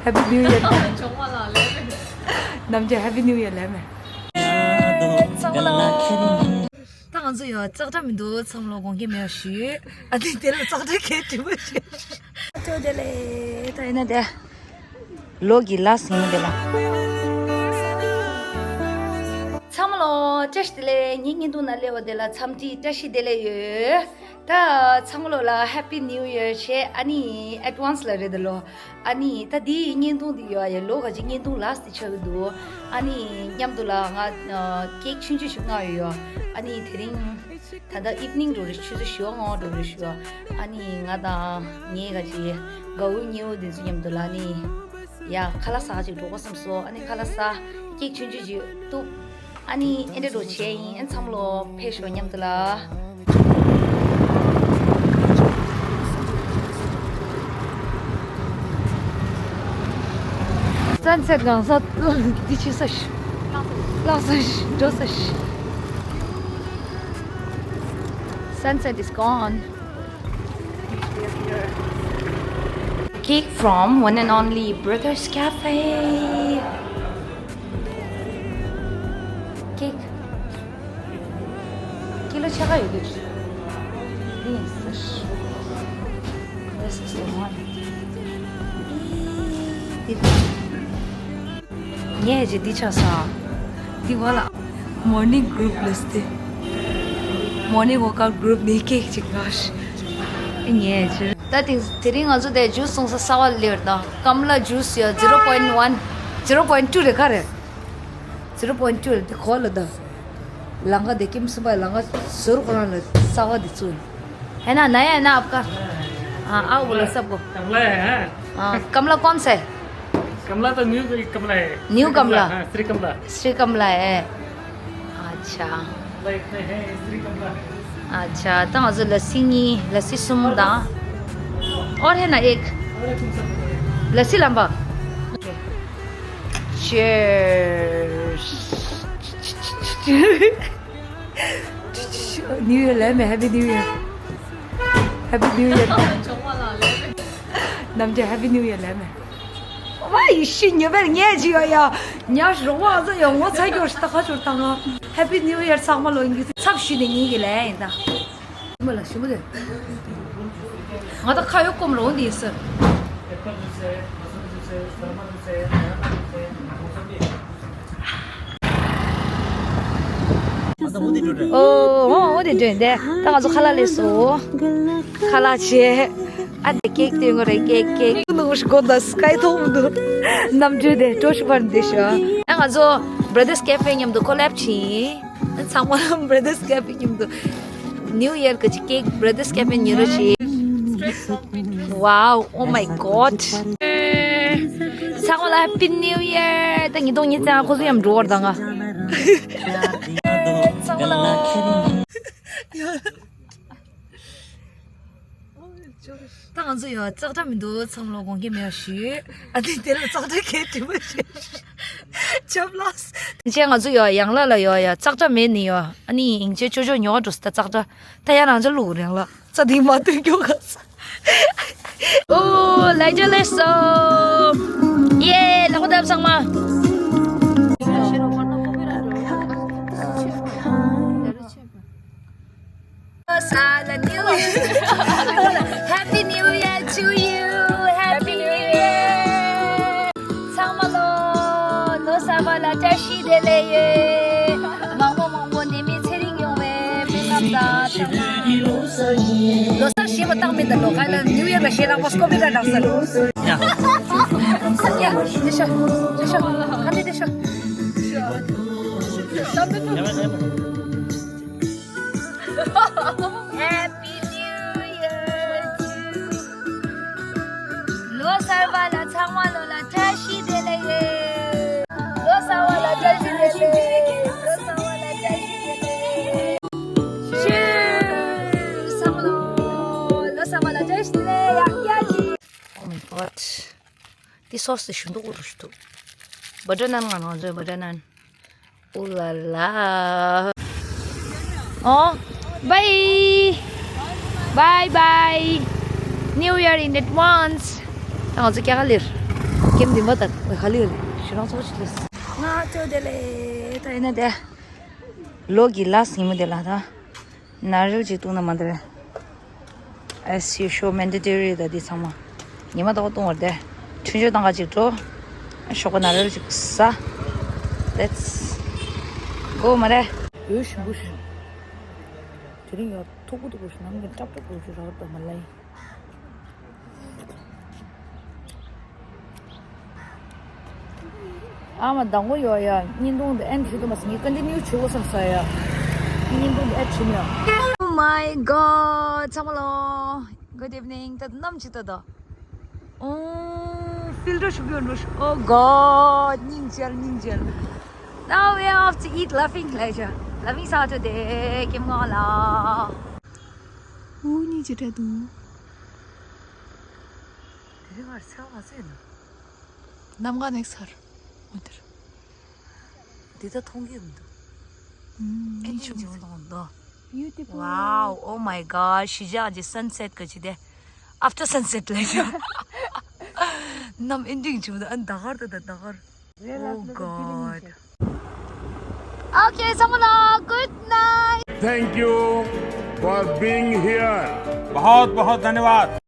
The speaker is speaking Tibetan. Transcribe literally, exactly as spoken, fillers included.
Happy New Year. ནམ་རྒྱུན་Happy New Year ལབ་མེད། ཚང་མ་ལོ། ད་ང་ཚོ་ཡོད་ཙག་སྒྲ་མི་འདུག་ཚང་མ་ལོ་དགོངས་འགལ་མེད་པ་ཞུ། ཨ་ནི་དེ་ལ་ཙག་སྒྲ་གས་དྲི་བ་ཞུ། ཨ་ཅོ་དེ་ལས་ད་ཡིན་ན་དེ། ལོ་གི་ལ་སེང་དེ་ལ། ཚང་མ་ལོ་བཀྲ་ཤིས་བདེ་ལེགས། ངའི་བརྙན་ཐུང་ནང་སླེབས་པ་དེ་ལ་འཚམས་འདྲི་བཀྲ་ཤིས་བདེ་ལེགས་ཡོད། ད་ཚང་མ་ལོ་ལ་Happy New Year བྱས། ཨ་ནི་advance ལ་རེད་ད་ལོ། ཨ་ནི་ད་འདིའི་བརྙན་ཐུང་འདི་ཡོད་ཡ། ལོ་ག་ཅིག་བརྙན་ཐུང་last དེ་ཆགས་ཀྱི་འདུག་ཨ་ནི་མཉམ་དུ་ལ་ང་ཨ་cake ཆུང་ཆུང་ཞིག་མངགས་ཡོད་ཡ། ཨ་ནི་དེ་རིང་ད་ལྟ་evening འགྲོ་རེད། ཆུ་ཚོད་བཞི་པ་ལྔ་པ་འགྲོ་རེད་ཞུ་ཡ། ཨ་ནི་ང་དང་ངའི་ག་ཅིག་དགའ་བོ་ཉེ་བོ་དེ་ཚོ་མཉམ་དུ་ལ་ཨ་ནི་ཡ་ཁ་ལག་ཟ་ག་ཅིག་འགྲོ་དགོས་བསམ་སོང་། ཨ་ནི་ཁ་ལག་ཟ། cake ཆུང་ཆུང་ཅིག་གཏུབ། ཨ་ནི་ཨེ་འདྲ་འགྲོ་བྱས་ཡིན། ཨ་ཚང་མ་ལོ་ཕེབས་ཤོག་མཉམ་དུ་ལ། Sunset གང་ས་འདི་ཆི་ས་ཤི། ལག་ས་ཤི་འགྲོ་ས་ཤི། Sunset is gone. Cake from one and only Brothers Cafe. Cake. ཀི་ལོ་ཕྱེད་ཀ་ཡོད་དུས། This is the one. ངས་ཅི་འདི་ཆ་ས། འདི་བ་ལ། Morning group ལས་ཏེ། Morning workout group ནི་cake ཅིག་ངས་ཅི། ད་དེ་དེ་རིང་ང་ཚོ་དེ་juice འཐུང་ས་གསར་པ་སླེབས་ད། ཀམ་ལ་juice ཡ་zero point one, zero point two རེད་ག་རེད། Zero point two རེད་དེ་གོ་ལ་ད། लंका देखिम सुबह लंका सुर कोना ले सवा दिसुन। है ना, नया है ना आपका? हाँ, आओ बोलो सबको। कमला है, हाँ। हाँ, कमला कौन सा है? कमला तो न्यू कमला है। न्यू कमला? हाँ, श्री कमला। श्री कमला है। अच्छा। कमला इतने हैं, श्री कमला। अच्छा, त ང་ཚོ་ལ་སི་གཉིས། ལ་སི་གསུམ་དང་། और है ना एक? लस्सी लंबा। Cheers. New Year ལབ་མེད། Happy New Year. Happy New Year. ནམ་རྒྱུན་Happy New Year ལབ་མེད། ཝ་ཡི་ཤི་ཉེ་བར་ངས་ཅི་ཡོད་ཡ། ཉ་རོ་བ་ཚོ་ཡང་ངོ་ཚ་སྐྱོར་ཤི་ད་ཁ་སྐྱོར་ད་ང་། Happy New Year ཚང་མ་ལོ་ཡིན་གྱི་ཚབ་ཞུས་ནས་ཉིན་གྱི་ལན་ཡིན་ད། མ་ལ་ཞུ་མ་དེ། ང་ད་ཁ་ཡོད་སྐོམ་རོ་འདི་ཟེར། ཨོ་ཨོ་ཨོ་དེ་འདྲ་འདི་ད་ང་ཚོ་ཁ་ལག་ལས་སོ། ཁ་ལག་བྱས། ཨ་དེ་ཀེག་དེ་ངོ་རེ་ཀེག་ཀེག་ནུ་ཤི་གོ་ད་སྐའི་ཐོག་མི་འདུག་ནམ་དུས་དེ་སྤྲོ་ཤུ་བར་འདི་ཤོ། ཨ་ང་ཚོ་Brothers Cafe མཉམ་དུ་collab བྱིན། ཚང་མ་Brothers Cafe མཉམ་དུ། New Year གི་ཅིག་cake Brothers Cafe ཉོ་རོགས་བྱེད། Wow, oh my god. ཚང་མ་ལ་Happy New Year. ད་ཉིས་སྟོང་ཉི་ཤུ་རྩ་ལྔ་ཁོ་ཚོ་ཡང་འགྲོ་བར་དང་ང་། ཚང་མ་ལ། ད་ང་ཚོ་ཡོད་ཙག་སྒྲ་མི་འདུག་ཚང་མ་ལ་དགོངས་འགལ་མེད་པ་ཞུ། ཨ་ནི་དེ་ལ་ཙག་སྒྲ་གས་དྲི་མ་ཞུ། ཆབ་ལགས། ཅེ་ང་ཚོ་ཡོད་ཡང་ལ་ལ་ཡོད་ཡ་ཙག་སྒྲ་མེད་ནི་ཡོད། ཨ་ནི་ཡིན་ཅེ་ཅོ་ཅོ་ཉོ་བ་འགྲོ་སི་ད་ཙག་སྒྲ་ད་ཡ་རང་ཅོ་ལུག་རེང་ལ་ཙ་དིང་མ་ཏུ་ཀྱོ་ག་ས། ཨོ་ལ་ཅོ་ལེ་སོ། ཡེ་ལ་ཁོ་ད་ཚང་མ། Happy New Year to you. Happy New Year. ཚང་མ་ལོ་ལོ་གསར་པ་ལ་བཀྲ་ཤིས་བདེ་ལེགས་ཡོད། མང་པོ་མང་པོ་ནད་མེད་ཚེ་རིང་ཡོང་བའི་སྨོན་ལམ་དང་ཚང་མ་ལོ་གསར་ཞེས་པ་བཏང་མེད་ད་ལོ་ག་ལ་New Year ལ་ཞེས་ལག་པ་སྐོར་བི་ད་ལག་ས་ལོ། ཡ། ཡ། དེ་ཤོ་དེ་ཤོ་ཧ་ནི་དེ་ཤོ། Happy New Year to you. ལོ་གསར་པ་ལ་ཚང་མ་ལོ་ལ་བཀྲ་ཤིས་བདེ་ལེགས། ལོ་གསར་པ་ལ་བཀྲ་ཤིས་བདེ་ལེགས། ལོ་གསར་པ་ལ་བཀྲ་ཤིས་བདེ་ལེགས། Cheers. ཚང་མ་ལོ་ལོ་གསར་པ་ལ་བཀྲ་ཤིས་བདེ་ལེགས། ཡང་བསྐྱར་གྱིས། Oh my god. འདི་སོ་སི་ཞུ་འདུག་འུ་རུ་ཞུ་འདུག Butter naan ང་ང་ཚོའི་butter naan. Ooh la la. Oh, bye. Bye bye. New Year in advance. ད་ང་ཚོ་སྐྱ་ཀ་ལེར། ཀེམ་འདི་མ་ད་ཧ་ལི་ཧ་ལི་ཞུ་རང་ཚོགས་ཅིག་ལས། ང་ཚོ་དེ་ལས་ད་ཡིན་ན་དེ་ལོ་གི་ལ་སི་ཉིན་མོ་དེ་ལ་ད་ན་རོལ་ཅིག་བཏུང་ན་མ་འདྲ། As usual, mandatory ད་འདི་ཚང་མ་ཉི་མ་ད་བཏུང་བར་དེ་ཆུང་ཆུང་དང་ག་ཅིག་འགྲོ། ཞོགས་པ་ན་རོལ་ཅིག་ཟ། Let's go མ་རེད། འོད་ཞིམ་པོ་ཞིག་དེ་རིང་ཡང་མཐུག་པོ་མཐུག་པོ་ཞིག་ནམ་རྒྱུན་སྲབ་སྲབ་པོ་ཞིག་རག་ད་མ་ལ་ཡིན། ཨ་མ་དང་པོ་ཡོད་ཡ། བརྙན་ཐུང་འདི་ཨེན་བྱེད་དུ་མ་སི་ངས་ཀོན་ཊི་ནིའུ་བྱེད་དགོས་བསམ་ས་ཡ། བརྙན་ཐུང་འདི་ཨེད་བྱེད་མི་ཡ། Oh my god ཚང་མ་ལོ། Good evening ད་ནམ་ཅི་ད་ད། Oh, filter should be on. Oh god སྙིང་རྗེ་སྙིང་རྗེ། Now we are off to eat Laughing Glacier. Loving Saturday ཀེམ་ང་ལ། ཨུ་སྙིང་རྗེ་དྲ་འདུག་དེ་རིང་ང་ཚེ་བ་ཚེ་ན། གནམ་གང་ནས་ཚར། འོ་དེར། འདི་ད་མཐོང་གི་མི་འདུག་ཨུམ། ཨེ་ནི་ཆུང་ཆུང་མཐོང་འདུག Beautiful. Wow, oh my god, ཞི་ཅང་གི་sunset ག་ཅི་དེ། After sunset ལས་ཤོག་གནམ་ཨེ་འདྲ་ཆུང་འདུག་ཨ་ནི་ཟླ་གར་ད་ད་ཟླ་གར། Oh god. Okay, ཚང་མ་ལ་good night. Thank you for being here. बहुत बहुत धन्यवाद.